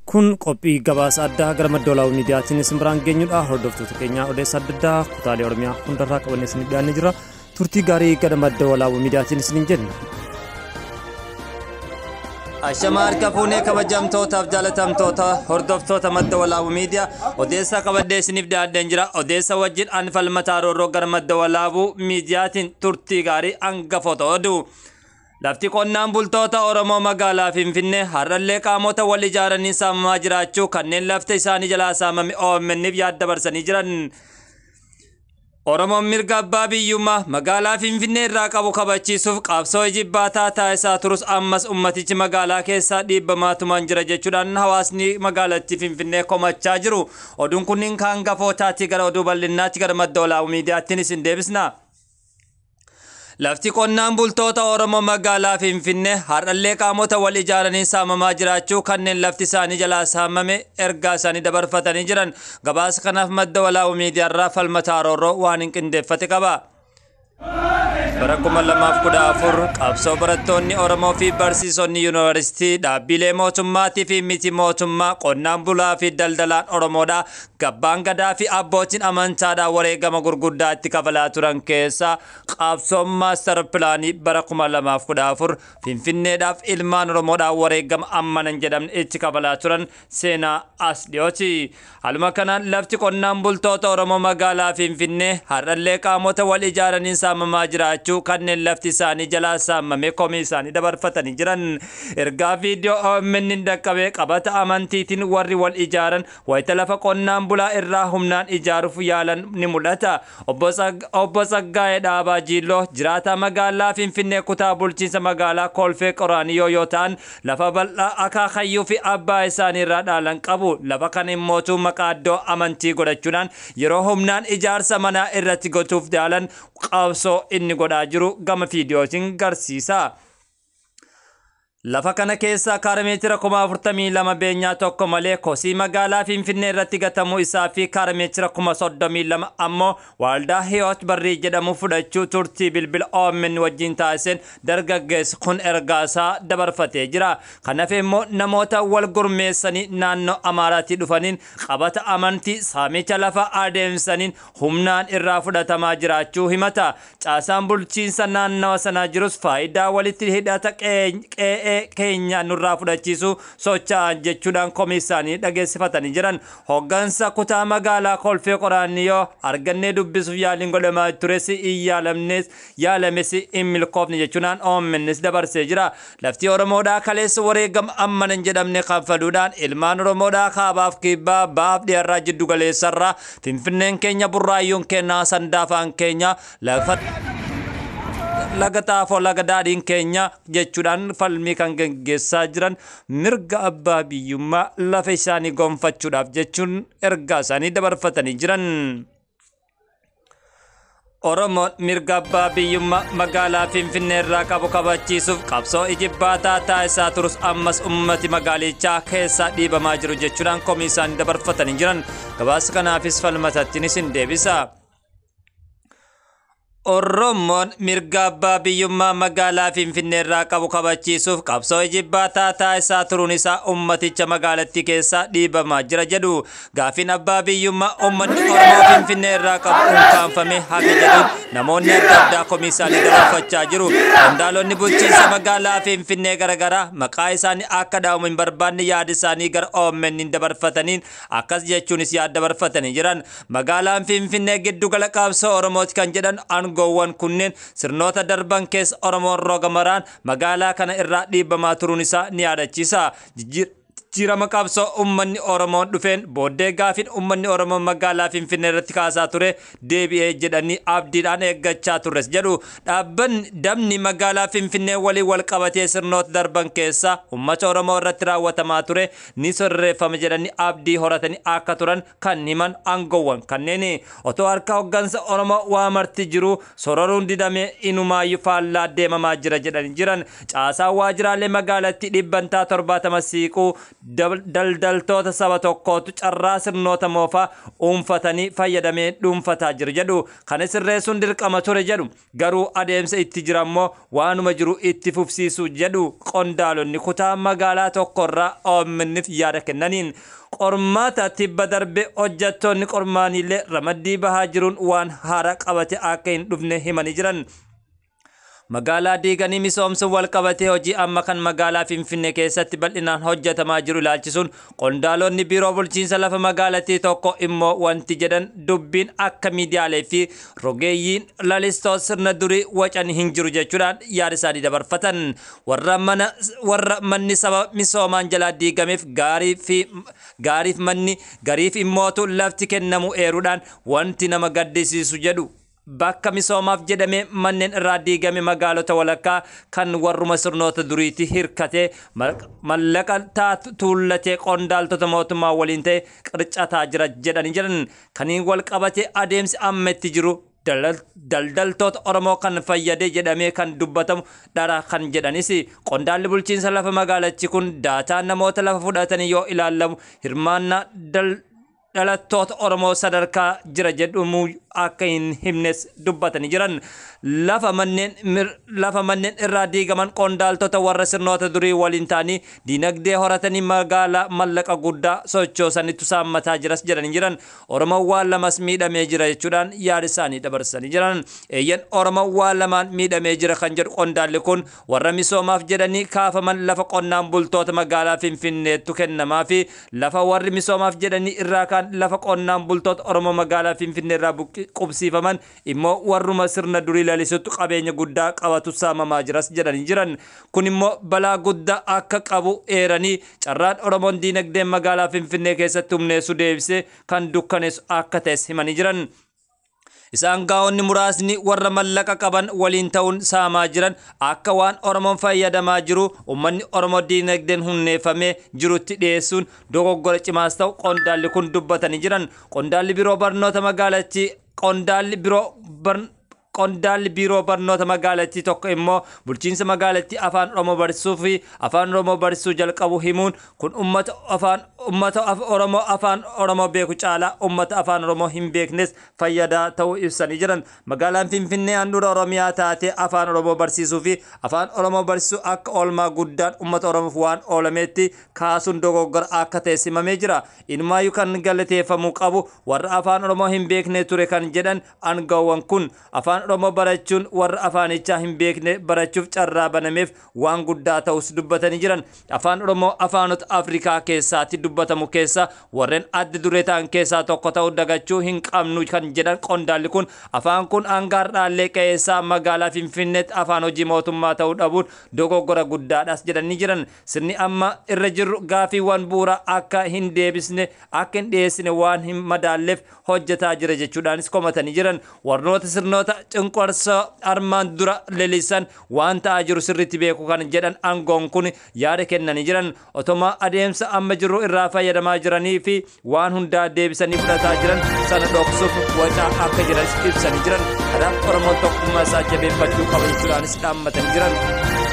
Kun qophii gabaasa addaa gara Madda Walaabuu Miidiyaatiin isin biraan geenyudha. Hordoftoota keenya, odeessa adda addaa kutaalee Oromiyaa hundarraa qabannee isiniif dhiyaannee jira. Turtii gaarii gara Madda Walaabuu Miidiyaatiin isiniin jenna. Ashama harka fuunee, kabajamtootaaf jaalatamtoota hordoftoota Madda Walaabuu Miidiyaa, odeessa qabadhee isiniif dhiyaadheen jira. Odeessa wajjin an Falmataa Roorroo, gara Madda Walaabuu Miidiyaatiin turtii gaarii. Hangafoota oduu. Lafti qonnaan bultoota Oromoo magaalaa Finfinnee har'allee qaamota wal ijaaranii saamamaa jiraachuu kanneen lafti isaanii jalaa saamame OMN'if yaad dabarsanii jiran. Oromoon mirga abbaa biyyummaa magaalaa Finfinnee irraa qabu kabachiisuuf qabsoo ijibbaataa taasisaa turus, ammas ummatichi magaalaa keessaa dhiibbamaatumaan jira jechuudhaan hawaasni magaalattii Finfinnee komachaa jiru. Oduun kunniin kan hangafootaati. Gara oduu bal'innaatti gara Madda Walaabuu Miidiyaattiin isin deebisna. Lafti qonnaan bultoota Oromoo magaalaa Finfinnee har'allee qaamota wal ijaaranii saamamaa jiraachuu kanneen lafti isaanii jalaa saamame ergaa isaanii dabarfatanii jiran. Gabaasa kanaaf Madda Walaabuu Miidiyaarraa Falmataa Roorroo waan hin qindeeffate qaba. Bara 2014 qabsoo barattoonni Oromoo fi barsiisonni yuunivarsiitii, dhaabbilee mootummaatii fi miti mootummaa, qonnaan bulaa fi daldalaan Oromoodha, abbaan gadaa fi abbootiin amantaadhaan wareegama gurguddaa itti kafalaa turan keessaa qabsoon maastar pilaanii bara 2014 Finfinneedhaaf ilmaan Oromoodhaan wareegama ammana hin jedhamne itti kafalaa turan seenaa as dhiyooti. Haaluma kanaan lafti qonnaan bultoota Oromoo magaalaa Finfinnee har'allee qaamota wal ijaaraniin saamamaa jiraachuu kanneen lafti isaanii jalaa saamame komii isaanii dabarfatanii jiran. Ergaa viidiyoo OMN dhaqqabee qabata amantiitiin warri wal ijaaran wayita lafa qonnaan bulaa irraa humnaan ijaaruuf yaalan ni mul'ata. Obbo Tsaggaayee Dhaabaa Jiilloo jiraataa magaalaa Finfinnee kutaa bulchiinsa magaalaa Kolfee Qoraaniyoo yoo ta'an, lafa bal'aa akaakayyuu fi abbaa isaanii irraa dhaalan qabu. Lafa kana immootu maqaa iddoo amantii godhachuudhaan yeroo humnaan ijaarsa manaa irratti gochuuf yaalan qabsoo inni godhaa jiru gama viidiyootiin garsiisa. Lafa kana keessa kaarameetira 42,000 beenyaa tokko malee kosii magaalaa Finfinnee irratti gatamuu isaa fi kaarameetira 32,000 ammoo Waaldaa Hiyoot Barrii jedhamu fudhachuu turtii bilbila OMN wajjin taasiseen dargaggeessi kun ergaa isaa dabarfatee jira. Kanaaf immoo namoota wal gurmeessanii naannoo Amaaraatii dhufaniin qabata amantii saamicha lafa adeemsaniin humnaan irraa fudhatamaa jiraachuu himata. Caasaan bulchiinsa naannawa sanaa jirus faayidaa walitti hidhata qe'ee keenya nurraa fudhachiisu socho'an jechuudhaan komii isaanii dhageessifatanii jiran. Hoggansa kutaa magaalaa Kolfee Qoraanniyoo argannee dubbisuuf yaaliin godhamaa tures yaalamnes yaalames hin milkoofne jechuudhaan OMNs dabarsee jira. Lafti Oromoodhaa kaleessa wareegama ammana hin jedhamne kanfaluudhaan ilmaan Oromoodhaa kaabaaf kibbaa, baaf dhiyaarraa, jiddu galeessarraa Finfinneen keenya, Burraayyuun keenya, Sandaafaan keenya, lafa laga Xaafoo, laga Daadhiin keenya jechuudhaan falmii kan geggeessaa jiran mirga abbaa biyyummaa lafa isaanii gonfachuudhaaf jechuun ergaa isaanii dabarfatanii jiran. Oromoon mirga abbaa biyyummaa magaalaa Finfinnee irraa qabu kabachiisuuf qabsoo ijibbaataa taasisaa turus, ammas ummati magaalichaa keessaa dhiibamaa jiru jechuudhaan komii isaanii dabarfatanii jiran. Gabaasa kanaafis Falmatattiin isin deebisa. Oromoon mirga abbaa biyyummaa magaalaa Finfinnee irraa qabu kabachiisuuf qabsoo ijibbaataa taasisaa turuun isaa ummaticha magaalattii keessaa dhiibamaa jira jedhu. Gaafiin abbaa biyyummaa uummanni Oromoo Finfinnee irraa qabu unkaanfame hafe jedhuun namoonni adda addaa komii isaanii dabarfachaa jiru. Qondaalonni bulchiinsa magaalaa Finfinnee garaagaraa maqaa isaanii akka dhaabamu hin barbaanne yaada isaanii gara OMN dabarfataniin akkas jechuunis yaada dabarfatanii jiran. Magaalaan Finfinnee giddugala qabsoo Oromooti kan jedhan aangoowwan kunneen, sirnoota darban keessa Oromoon roga maraan magaalaa kana irraa dhiibamaa turuun isaa ni yaadachiisa. Jijjiirama qabsoo uummanni Oromoon dhufeen booddee gaafiin uummanni Oromoo magaalaa Finfinnee irratti kaasaa ture deebi'ee jedhanii abdiidhaan eeggachaa turres jedhu. Dhaabbanni dabni magaalaa Finfinnee waliin wal qabatee sirnoota darban keessa uummata Oromoo irratti raawwatamaa ture ni sirreeffama jedhanii abdii horatanii akka turan kan himan aangoowwan kanneen, otoo harka hoggansa Oromoo waa marti jiru sororuun didamee inumaayyuu faallaa deemamaa jira jedhanii jiran. Caasaa waajjiraalee magaalattii dhibbantaa 70 siiquu Daldaltoota saba tokkootu carraa sirnoota moofaa uunfatanii fayyadamee dhuunfataa jiru jedhu. Kana sirreessuun dirqama ture jedhu. Garuu adeemsa itti jirammoo waanuma jiru itti fufsiisu jedhu qondaalonni kutaa magaalaa tokkorraa OMN'f yaada kennaniin. Qormaata tibba darbe hojjettoonni qormaaniillee ramaddii bahaa jiruun waan haara qabate akka hin dhufne himanii jiran. Magaalaa diiganii misoomsuun wal qabatee hojii amma kan magaalaa Finfinnee keessatti bal'inaan hojjetamaa jiru ilaalchisuun qondaalonni biiroo bulchiinsa lafa magaalattii tokko immoo wanti jedhan dubbiin akka miidiyaalee fi rogeeyyiin lalistoota sirna durii wacan hin jiru jechuudhaan yaada isaanii dabarfatan. Warra manni saba misoomaan jalaa diigameef gaariif manni gariif immootu lafti kennamu eeruudhaan wanti nama gaddisiisu jedhu. Bakka misoomaaf jedhamee manneen irraa diigame magaalota walakkaa kan warruma sirnoota duriitti hirkatee mallaqa tuullatee qondaaltota mootummaa waliin ta'e qircataa jira jedhanii jiran. Kaniin wal qabate adeemsi amma itti jiru daldaltoota Oromoo kan fayyade jedhamee kan dubbatamu dhara kan jedhanis qondaalli bulchiinsa lafa magaalachi kun daataa namoota lafa fudhatanii yoo ilaalamu hirmaannaa dhalattoota Oromoo sadarkaa jira jedhamu akka hin himnes dubbatanii jiran. Lafa manneen irraa diigaman qondaaltota warra sirnoota durii waliin ta'anii diinagdee horatanii magaalaa mallaqa guddaa sochoosanitu saammataa jiras jedhanii jiran. Oromoon waan lamas miidhamee jira jechuudhaan yaada isaanii dabarsanii jiran. Eeyyan Oromoon waan lamaan miidhamee jira kan jedhu qondaalli kun warra misoomaaf jedhanii kaafaman lafa qonnaan bultoota magaalaa Finfinneettu kennamaa fi lafa warri misoomaaf jedhanii irraa kaan lafa qonnaan bultoota Oromoo magaalaa Finfinnee irraa qubsiifaman immoo warruma sirna durii lalisutti qabeenya guddaa qabatu saamamaa jiras jedhanii jiran. Kun immoo balaa guddaa akka qabu eeranii carraan Oromoon diinagdeen magaalaa Finfinnee keessatti humneessu deebisee kan dukkaneessu akka ta'es himanii jiran. Isaan gaa'onni muraasni warra mallaqa qaban waliin ta'uun saamaa jiran akka waan Oromoon fayyadamaa jiru uummanni Oromoo diinagdeen humneeffamee jirutti dhiyeessuun dogoggora cimaas ta'u qondaalli kun dubbatanii jiran. Qondaalli biroo barnoota magaalattii qondaalli biiroo barnoota magaalattii tokko immoo bulchiinsa magaalattii afaan Oromoo barsiisuu fi afaan Oromoo barsiisuu jalqabu himuun kun uummata Oromoo afaan Oromoo beeku caalaa uummata afaan Oromoo hin beeknes fayyadaa ta'uu ibsanii jiran. Magaalaan Finfinnee handhuura Oromiyaa taatee afaan Oromoo barsiisuu fi afaan Oromoo barsiisuu akka oolmaa guddaan uummata Oromoof waan oolametti kaasuun dogoggora akka ta'e simamee jira. Inumaayyuu kan galateeffamuu qabu warra afaan Oromoo hin beekne ture kan jedhan aangawoon kun afaan Oromoo barachuun warra afaanichaa hin beekne barachuuf carraa banameef waan guddaa ta'us dubbatanii jiran. Afaan Oromoo afaanota Afrikaa keessaatti dubbatamu keessa warreen adda duree ta'an keessaa tokko ta'uu dagachuu hin qabnu kan jedhan qondaalli kun afaan kun hangaardhaallee qe'eessaa magaalaa Finfinneetti afaan hojii mootummaa ta'uu dhabuun dogoggora guddaadhas jedhanii jiran. Sirni amma irra jirru gaafiiwwan bu'uura akka hin deebisne akka hin dhiyeessine waan hin madaalleef hojjetaa jira jechuudhaanis komatanii jiran. Warroota sirnoota cunqursaa armaan dura lelisan waan ta'aa jiru sirriitti beeku kan jedhan aangoon kun yaada kennanii jiran. Otoma adeemsa amma jiru irraa fayyadamaa jiranii fi waan hundaa deebisanii fudhataa jiran sana dhoksuuf wacaa akka jiranis ibsanii jiran. Kanaaf Oromoon tokkummaa isaa jabeeffachuu qaba jechuudhaanis dhaammatanii jiran.